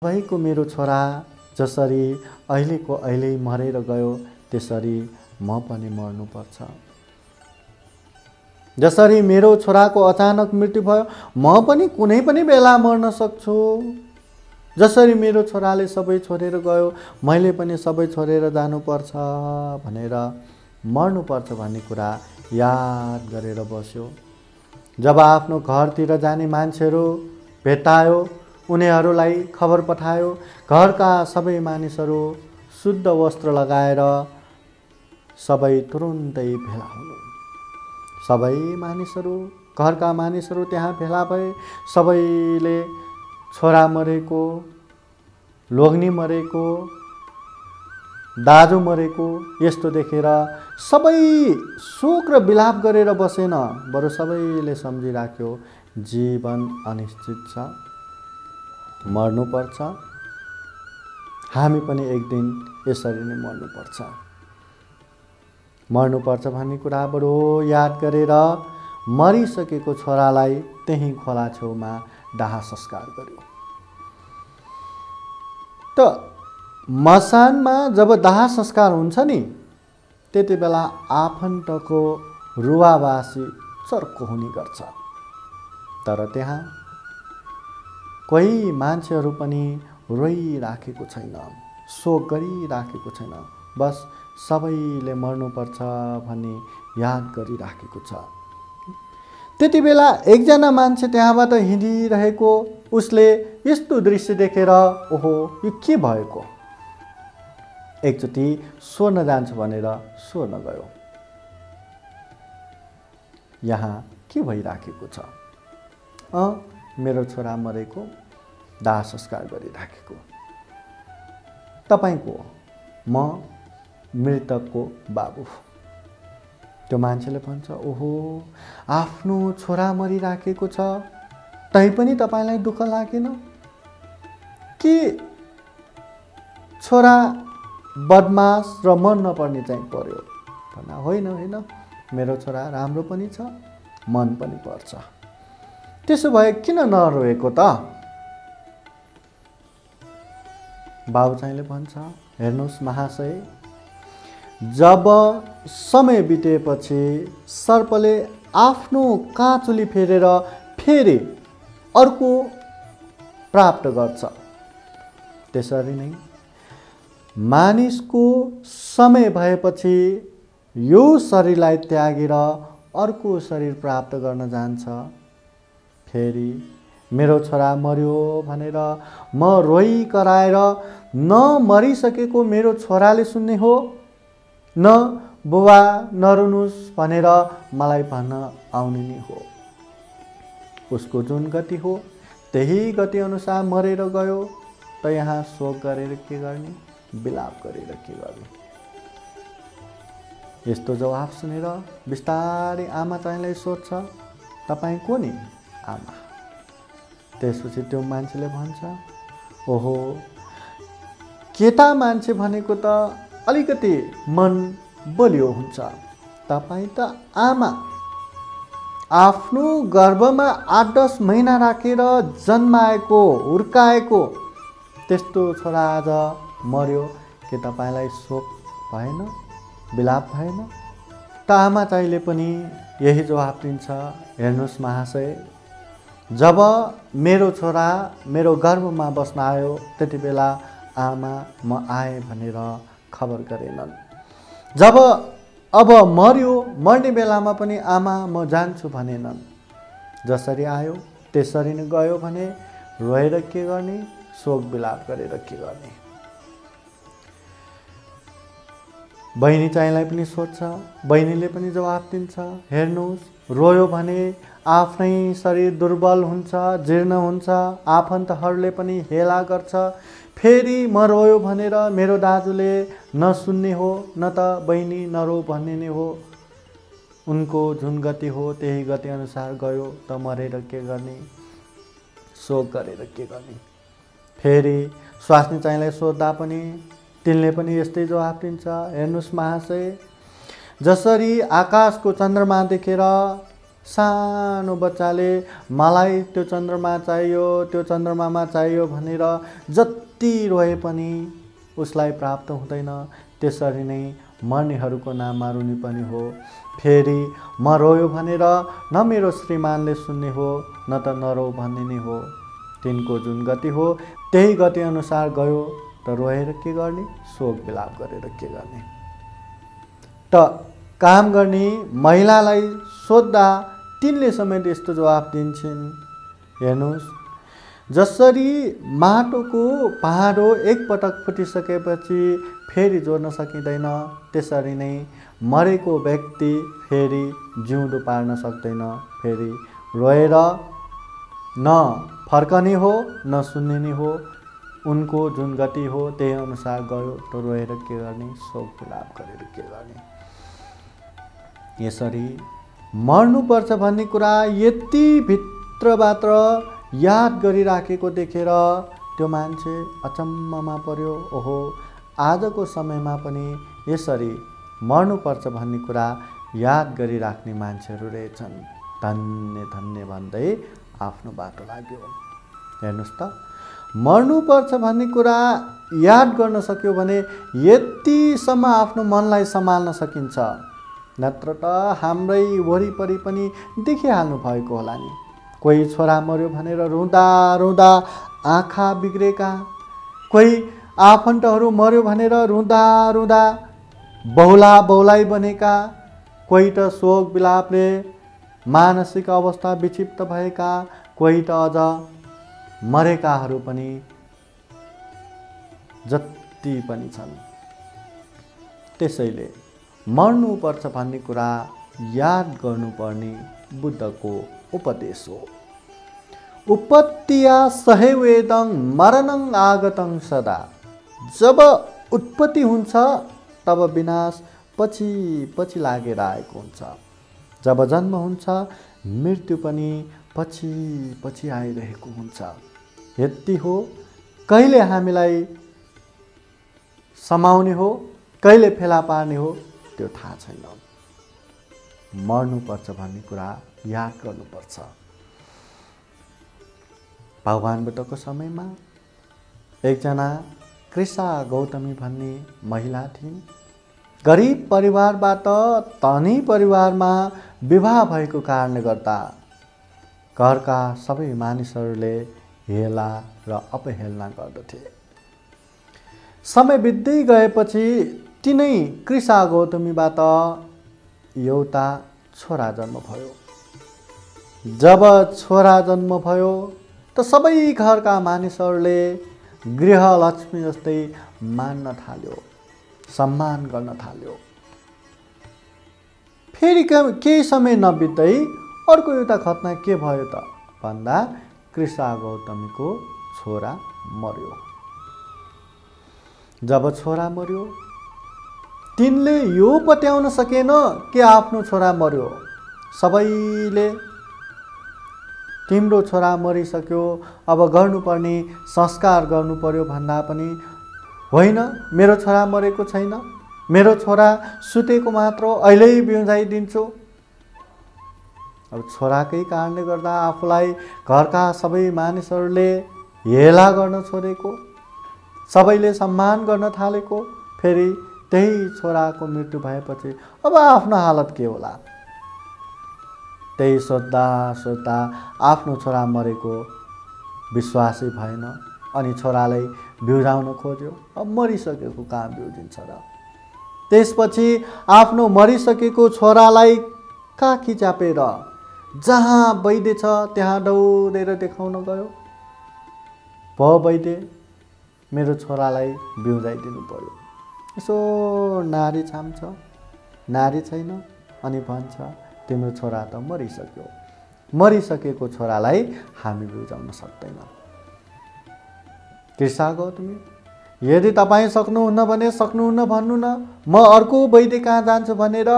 सबैको मेरो छोरा जसरी अहिलेको अहिले मरेर गयो त्यसरी म पनि मर्नुपर्छ। जसरी मेरो छोराको अचानक मृत्यु भयो म पनि कुनै पनि बेला मर्न सक्छु। जसरी मेरो छोराले सबै छोडेर गयो मैले पनि सबै छोडेर जानुपर्छ भनेर मर्नुपर्छ भन्ने कुरा याद गरेर बस्यो। जब आफ्नो घरतिर जाने मान्छेहरू भेटायो उनीहरूलाई खबर पठायो। घरका सबै मानिसहरू शुद्ध वस्त्र लगाएर सबै तुरुन्तै भेला हुनु। सबै मानिसहरू घरका मानिसहरू त्यहाँ भेला भए। सबैले छोरा मरेको, लोग्नी मरेको, दाजु मरेको यस्तो देखेर सबै शोक र विलाप गरेर बसेन, बरु सबैले सम्झिराख्यो जीवन अनिश्चित छ, मर्नुपर्छ, हामी पनि एक दिन यसरी नै मर्नुपर्छ भन्ने कुरा बडो याद गरेर मरिसकेको छोरालाई त्यही खोला छेउमा दाह संस्कार गर्यो। त मसानमा जब दाह संस्कार हुन्छ नि त्यति बेला आफन्तको रुवावासी चर्को हुने गर्छ। तर त्यहाँ कोही मान्छेहरू पनि रोइराखेको छैन, शोक गरिराखेको छैन, बस सबैले मर्नुपर्छ भन्ने याद गरिराखेको छ। त्यति बेला एकजना मान्छे त्यहाँबाट हिँडिरहेको उसले यस्तो दृश्य देखेर ओहो यो के भएको, एकचोटि सोध्न जान्छु भनेर सोध्न गयो, यहाँ के भइराखेको छ? मेरो छोरा मरेको, दाह संस्कार गरिराखेको। तपाईको हो? म मृतकको बाबु। त्यो मान्छेले भन्छ ओहो आफ्नो छोरा मरिराखेको छ तैपनि तपाईलाई दुःख लागेन? के छोरा बदमास र मन नपर्ने चाहिँ पर्यो? भन्दा होइन होइन, मेरो छोरा राम्रो पनि छ, मन पनि पर्छ। त्यसो भए किन नरोएको त? बाबु चाहिँले भन्छ हेर्नुहोस् महाशय, जब समय बितेपछि सर्पले आफ्नो काँचुली फेरेर फेरि अर्को प्राप्त गर्छ, त्यसरी नै मानिसको समय भएपछि यो शरीरलाई त्यागेर अर्को शरीर प्राप्त गर्न जान्छ। फेरि मेरो छोरा मर्यो भनेर म रोइ कराएर न मरिसकेको मेरो छोराले सुन्ने हो, न बुबा नरुनुस् भनेर मलाई भन्न आउने नै हो। उसको जुन गति हो त्यही गति अनुसार मरेर गयो, त यहाँ शोक गरेर के गर्ने, विलाप गरेर के गर्ने? यस्तो जवाफ सुनेर बिस्तारै आमा चाहिँलाई सोध्छ तपाईँ को नि आमा? त्यसपछि त्यो मान्छेले भन्छ ओहो केटा मान्छे भनेको त अलिकति मन बलियो हुन्छ, तपाईँ त आमा, आफ्नो गर्भमा 8-10 महिना राखेर जन्माएको हुर्काएको त्यस्तो छोरा आज मर्यो, के तपाईँलाई शोक भएन, विलाप भएन? त आमा चाहिँले पनि यही जवाफ दिन्छ हेर्नुहोस् महाशय, जब मेरो छोरा मेरो गर्भमा बस्न आयो त्यति बेला आमा म आएँ भनेर खबर गरेनन्। जब अब मर्यो, मर्ने बेलामा पनि आमा म जान्छु भनेनन्। जसरी आयो त्यसरी नै गयो भने रोएर के गर्ने, शोक विलाप गरेर के गर्ने? बहिनी चाहिँलाई पनि सोध्छ, बहिनीले पनि जवाफ दिन्छ हेर्नुहोस् रोयो भने आफ्नै शरीर दुर्बल हुन्छ, जीर्ण हुन्छ, आफन्तहरूले पनि हेला गर्छ। फेरि म रोयो भनेर मेरो दाजुले नसुन्ने हो, न त बहिनी नरो भन्ने नै हो। उनको जुन गति हो त्यही गति अनुसार गयो, त मरेर के गर्ने, शोक गरेर के गर्ने? फेरि स्वास्नी चाहिँलाई सोद्धा पनि तिनले पनि यस्तै जवाफ दिन्छ हेर्नुहोस् महाशय, जसरी आकाशको चन्द्रमा देखेर सानो बच्चाले मलाई त्यो चन्द्रमा चाहियो, त्यो चन्द्रमामा चाहियो भनेर जति रोए पनि उसलाई प्राप्त हुँदैन। त्यसरी नै मर्नेहरूको नाममा रुनी पनि हो। फेरि म रोयो भनेर न मेरो श्रीमानले सुन्ने हो न त नरो भन्ने नै हो। तिनको जुन गति हो त्यही गति अनुसार गयो त रोएर के गर्ने, शोक विलाप गरेर के गर्ने। त काम गर्ने महिलालाई सोद्धा तिनले समेत यस्तो जवाफ दिन्छन्, हेर्नुहोस् जसरी माटोको पहाडो एकपटक फुटिसकेपछि फेरि जोड्न सकिँदैन, त्यसरी नै मरेको व्यक्ति फेरि जिउँदो पार्न सक्दैन। फेरि रोएर न फर्कने हो न सुन्ने नै हो। उनको जुन गति हो त्यही अनुसार गयो त रोएर के गर्ने, शोक विलाप गरेर के गर्ने। यसरी मर्नुपर्छ भन्ने कुरा यति भित्रबाट याद गरिराखेको देखेर त्यो मान्छे अचम्ममा पर्यो। ओहो, आजको समयमा पनि यसरी मर्नुपर्छ भन्ने कुरा याद गरिराख्ने मान्छेहरू रहेछन्। धन्य धन्य भन्दै आफ्नो बाटो लाग्यो। हेर्नुहोस् त, मर्नुपर्छ भन्ने कुरा याद गर्न सक्यो भने यतिसम्म आफ्नो मनलाई सम्हाल्न सकिन्छ। नत्र त हाम्रै वरिपरि पनि देखिहाल्नु भएको होला नि, कोही छोरा मर्यो भनेर रुँदा रुँदा आँखा बिग्रेका, कोही आफन्तहरू मर्यो भनेर रुँदा रुँदा बहुला बहुलाई बनेका, कोही त शोक विलापले मानसिक अवस्था विक्षिप्त भएका, कोही त अझ मरेकाहरू पनि जति पनि छन्। त्यसैले मर्नुपर्छ भन्ने कुरा याद गर्नुपर्ने बुद्धको उपदेश हो। उपत्तिया सहेवेदं मरणं आगतं सदा। जब उत्पत्ति हुन्छ तब विनाश पछि पछि लागेर आएको हुन्छ। जब जन्म हुन्छ मृत्यु पनि पछि पछि आइरहेको हुन्छ। यति हो, कहिले हामीलाई समाउने हो कहिले फेला पार्ने हो त्यो थाहा छैन। मर्नुपर्छ भन्ने कुरा याद गर्नुपर्छ। भगवान बुद्धको समयमा एकजना कृषा गौतमी भन्ने महिला थिइन्। गरिब परिवारबाट धनी परिवारमा विवाह भएको कारणले गर्दा घरका सबै मानिसहरूले हेला र अपहेलना गर्दथे। समय बित्दै गएपछि तिनै कृषा गौतमीबाट एउटा छोरा जन्म भयो। जब छोरा जन्म भयो त सबै घरका मानिसहरूले गृहलक्ष्मी जस्तै मान्न थाल्यो, सम्मान गर्न थाल्यो। फेरि केही समय नबित्दै अर्को एउटा घटना के भयो त भन्दा कृषा गौतमीको छोरा मर्यो। जब छोरा मर्यो तिनले यो पत्याउन सकेन कि आफ्नो छोरा मर्यो। सबैले तिम्रो छोरा मरिसक्यो, अब गर्नुपर्ने संस्कार गर्नु पर्यो भन्दा पनि होइन, मेरो छोरा मरेको छैन, मेरो छोरा सुतेको मात्र, अहिले बिउजाइदिन्छु। अब छोराकै कारणले गर्दा आफूलाई घरका सबै मानिसहरूले हेला गर्न छोडेको, सबैले सम्मान गर्न थालेको, फेरि त्यही छोराको मृत्यु भएपछि अब आफ्नो हालत के होला। त्यही सोच्दा सोच्दा आफ्नो छोरा मरेको विश्वासै भएन अनि छोरालाई बिउजाउन खोज्यो। अब मरिसकेको कहाँ बिउजिन्छ र। त्यसपछि आफ्नो मरिसकेको छोरालाई काखी चापेर जहाँ वैद्य छ त्यहाँ दौडेर देखाउन गयो। भयो वैद्य, मेरो छोरालाई बिउजाइदिनु पर्यो। यसो नारी छाम्छ, नारी छैन अनि भन्छ तिम्रो छोरा त मरिसक्यो, मरिसकेको छोरालाई हामी बिउजाउन सक्दैन। कृषा गौतमी, यदि तपाईँ सक्नुहुन्न भने सक्नुहुन्न भन्नु न, म अर्को वैद्य कहाँ जान्छु भनेर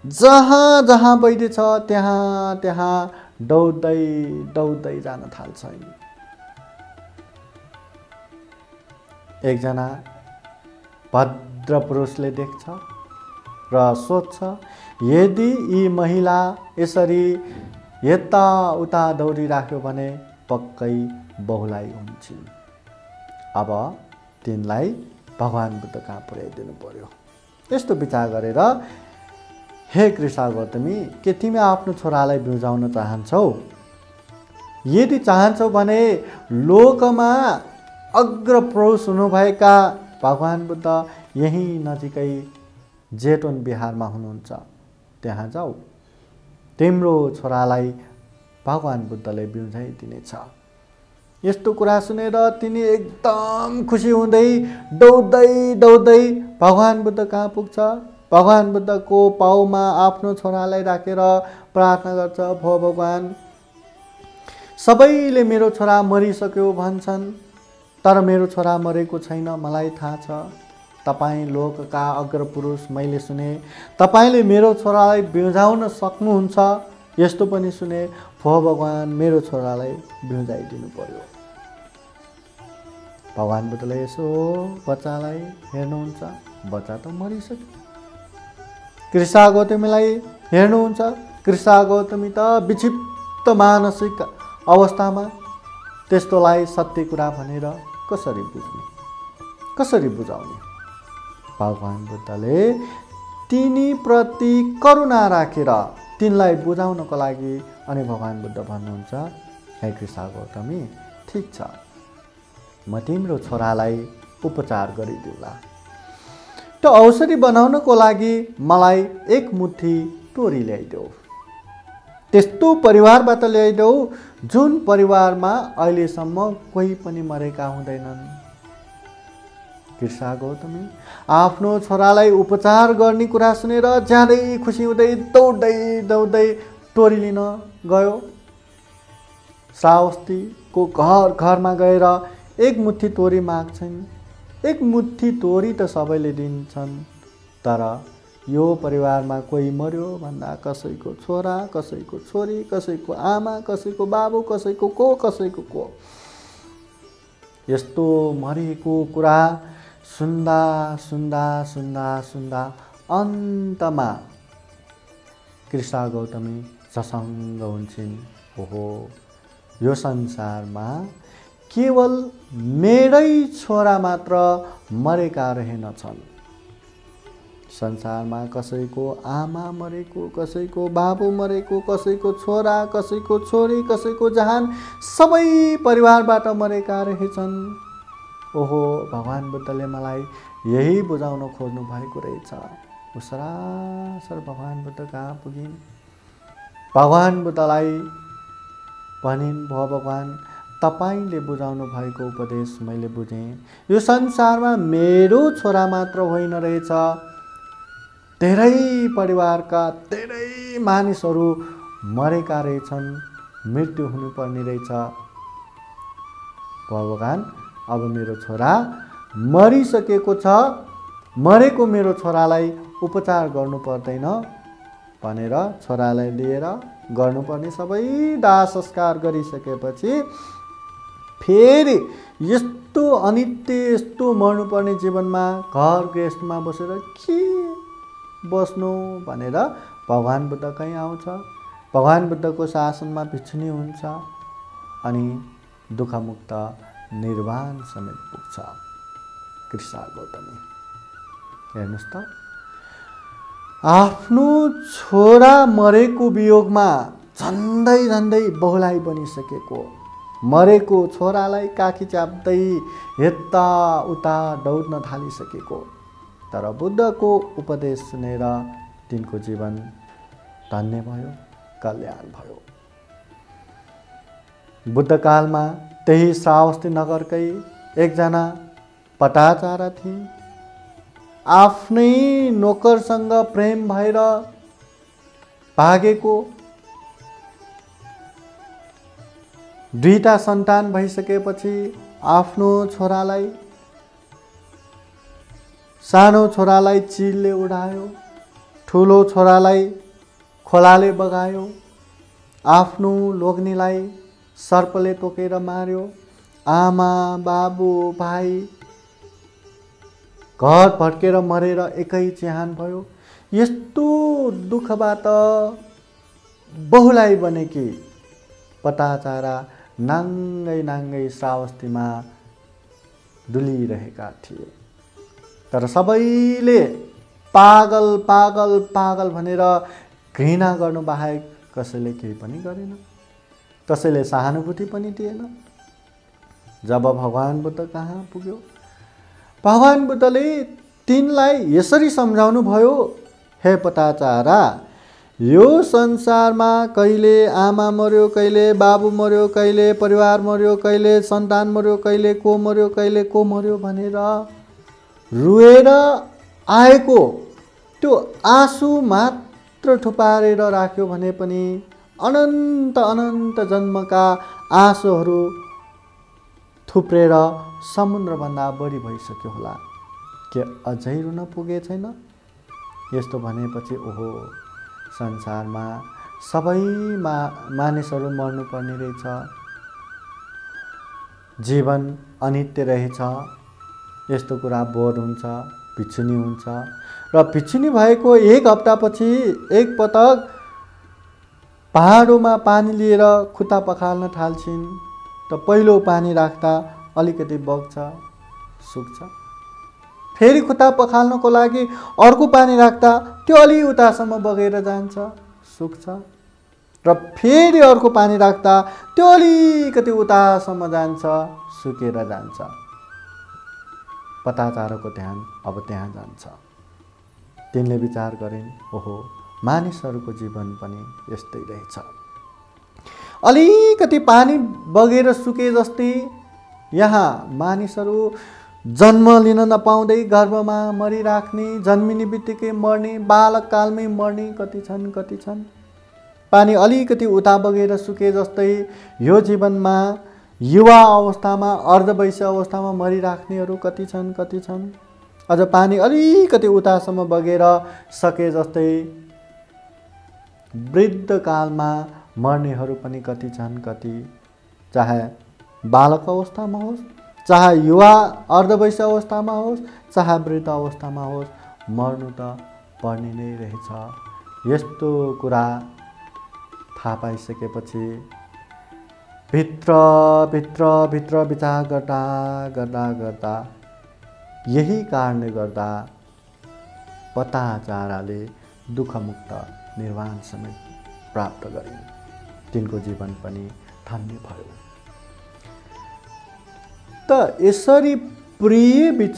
जहाँ जहाँ वैद्य छ त्यहाँ त्यहाँ दौड्दै दौड्दै जान थाल्छ। एकजना भद्र पुरुषले देख्छ र सोध्छ, यदि यी महिला यसरी यताउता दौडिराख्यो भने पक्कै बहुलाई हुन्छन्। अब तिनलाई भगवान बुद्ध कहाँ पुर्याइदिनु पर्यो। यस्तो विचार गरेर, हे कृष्ण गौतमी, के तिमी आफ्नो छोरालाई बिउजाउन चाहन्छौ? यदि चाहन्छौ भने लोकमा अग्रपुरुष हुनुभएका भगवान बुद्ध यहीँ नजिकै जेतवन बिहारमा हुनुहुन्छ, त्यहाँ जाऊ। तिम्रो छोरालाई भगवान बुद्धले बिउजाइदिनेछ। यस्तो कुरा सुनेर तिनी एकदम खुसी हुँदै दौड्दै दौड्दै भगवान बुद्ध कहाँ पुग्छ। भगवान बुद्धको पाउमा आफ्नो छोरालाई राखेर प्रार्थना गर्छ, भो भगवान, सबैले मेरो छोरा मरिसक्यो भन्छन्, तर मेरो छोरा मरेको छैन, मलाई थाहा छ। तपाईँ लोकका अग्रपुरुष, मैले सुने तपाईँले मेरो छोरालाई बिउजाउन सक्नुहुन्छ, यस्तो पनि सुने। भो भगवान, मेरो छोरालाई बिउजाइदिनु पर्यो। भगवान बुद्धले यसो बच्चालाई हेर्नुहुन्छ, बच्चा त मरिसक्यो। कृष्ण गौतमीलाई हेर्नुहुन्छ, कृष्ण गौतमी त विक्षिप्त मानसिक अवस्थामा। त्यस्तोलाई सत्य कुरा भनेर कसरी बुझ्ने, कसरी बुझाउने? भगवान बुद्धले तिनीप्रति करुणा राखेर तिनलाई बुझाउनको लागि अनि भगवान बुद्ध भन्नुहुन्छ, हे कृष्ण गौतमी, ठिक छ, म तिम्रो छोरालाई उपचार गरिदिउँला। त्यो औषधि बनाउनको लागि मलाई एक मुठी तोरी ल्याइदेऊ। त्यस्तो परिवारबाट ल्याइदेऊ जुन परिवारमा अहिलेसम्म कोही पनि मरेका हुँदैनन्। कृष्ण गौतमी आफ्नो छोरालाई उपचार गर्ने कुरा सुनेर ज्यादै खुसी हुँदै दौड्दै दौड्दै तोरी लिन गयो। श्रावस्तीको घर घरमा गएर एक मुठी तोरी माग्छन्। एक मुठी तोरी त सबैले दिन्छन्, तर यो परिवारमा कोही मर्यो भन्दा कसैको छोरा, कसैको छोरी, कसैको आमा, कसैको बाबु, कसैको को यस्तो मरेको कुरा सुन्दा सुन्दा सुन्दा सुन्दा अन्तमा कृष्ण गौतमी झसङ्ग हुन्छन्। ओहो, यो संसारमा केवल मेरै छोरा मात्र मरेका रहेनछन्। संसारमा कसैको आमा मरेको, कसैको बाबु मरेको, कसैको छोरा, कसैको छोरी, कसैको जहान, सबै परिवारबाट मरेका रहेछन्। ओहो, भगवान बुद्धले मलाई यही बुझाउन खोज्नु भएको रहेछ। म सरासर भगवान बुद्ध कहाँ पुगिन्। भगवान बुद्धलाई भनिन्, भो भगवान, तपाईले बुझाउनु भएको उपदेश मैले बुझेँ। यो संसारमा मेरो छोरा मात्र होइन रहेछ, धेरै परिवारका धेरै मानिसहरू मरेका रहेछन्, मृत्यु हुनुपर्ने रहेछ। भगवान, अब मेरो छोरा मरिसकेको छ, मरेको मेरो छोरालाई उपचार गर्नु पर्दैन भनेर छोरालाई लिएर गर्नुपर्ने सबै दाह संस्कार गरिसकेपछि फेरि यस्तो अनित्य, यस्तो मर्नुपर्ने जीवनमा घर गृहस्थमा बसेर के बस्नु भनेर भगवान बुद्ध कहीँ आउँछ। भगवान बुद्धको शासनमा भिक्षुनी हुन्छ अनि दुःखमुक्त निर्वाण समेत पुग्छ। कृष्ण गौतमी हेर्नुहोस् त, आफ्नो छोरा मरेको वियोगमा झन्डै झन्डै बहुलाई बनिसकेको मरेको छोरालाई काखी च्याप्दै यता उता दौड्न थालिसकेको, तर बुद्धको उपदेश सुनेर तिनको जीवन धन्य भयो, कल्याण भयो। बुद्धकालमा त्यही श्रावस्ती नगरकै एकजना पटाचारा थिए। आफ्नै नोकरसँग प्रेम भएर भागेको, दुईटा सन्तान भइसकेपछि आफ्नो छोरालाई, सानो छोरालाई चिलले उडायो, ठुलो छोरालाई खोलाले बगायो, आफ्नो लोग्नीलाई सर्पले टोकेर मार्यो, आमा बाबु भाइ घर भट्केर मरेर एकै चिहान भयो। यस्तो दुःखबाट बहुलाई बनेकी पटाचारा नाङ्गै नाङ्गै श्रावस्तीमा डुलिरहेका थिए। तर सबैले पागल पागल पागल भनेर घृणा गर्नु बाहेक कसैले केही पनि गरेन, कसैले सहानुभूति पनि दिएन। जब भगवान बुद्ध कहाँ पुग्यो, भगवान बुद्धले तिनलाई यसरी सम्झाउनु भयो, हे पटाचारा, यो संसारमा कहिले आमा मर्यो, कहिले बाबु मर्यो, कहिले परिवार मर्यो, कहिले सन्तान मर्यो, कहिले को मर्यो, कहिले को मर्यो भनेर रुएर आएको त्यो आँसु मात्र थुपारेर राख्यो भने पनि अनन्त अनन्त जन्मका आँसुहरू थुप्रेर समुद्रभन्दा बढी भइसक्यो होला। के अझै रुन पुगे छैन? यस्तो भनेपछि ओहो, संसारमा सबै मानिसहरू मर्नुपर्ने रहेछ, जीवन अनित्य रहेछ, यस्तो कुरा बोध हुन्छ, पिछुनी हुन्छ। र पिछुनी भएको एक हप्तापछि एकपटक पहाडोमा पानी लिएर खुट्टा पखाल्न थाल्छिन् त पहिलो पानी राख्दा अलिकति बग्छ, सुक्छ। फेरि खुट्टा पखाल्नको लागि अर्को पानी राख्दा त्यो अलि उतासम्म बगेर जान्छ, सुक्छ। र फेरि अर्को पानी राख्दा त्यो अलिकति उतासम्म जान्छ, सुकेर जान्छ। पटाचाराको ध्यान अब त्यहाँ जान्छ। तिनले विचार गरिन्, ओहो, मानिसहरूको जीवन पनि यस्तै रहेछ। अलिकति पानी बगेर सुके जस्तै यहाँ मानिसहरू जन्म लिन नपाउँदै गर्भमा मरिराख्ने, जन्मिने बित्तिकै मर्ने, बालककालमै मर्ने कति छन्, कति छन्। पानी अलिकति उता बगेर सुके जस्तै यो जीवनमा युवा अवस्थामा, अर्धवयस्क अवस्थामा मरिराख्नेहरू कति छन्, कति छन्। अझ पानी अलिकति उतासम्म बगेर सके जस्तै वृद्ध कालमा मर्नेहरू पनि कति छन्, कति। चाहे बालक अवस्थामा होस्, चाहे युवा अर्धवयस्क अवस्थामा होस्, चाहे वृद्ध अवस्थामा होस्, मर्नु त पर्ने नै रहेछ। यस्तो कुरा थाहा पाइसकेपछि भित्र भित्र भित्र विचार गर्दा गर्दा गर्दा यही कारणले गर्दा पटाचाराले दुःखमुक्त निर्वाण समेत प्राप्त गरिन्। तिनको जीवन पनि धन्य भयो। त यसरी प्रिय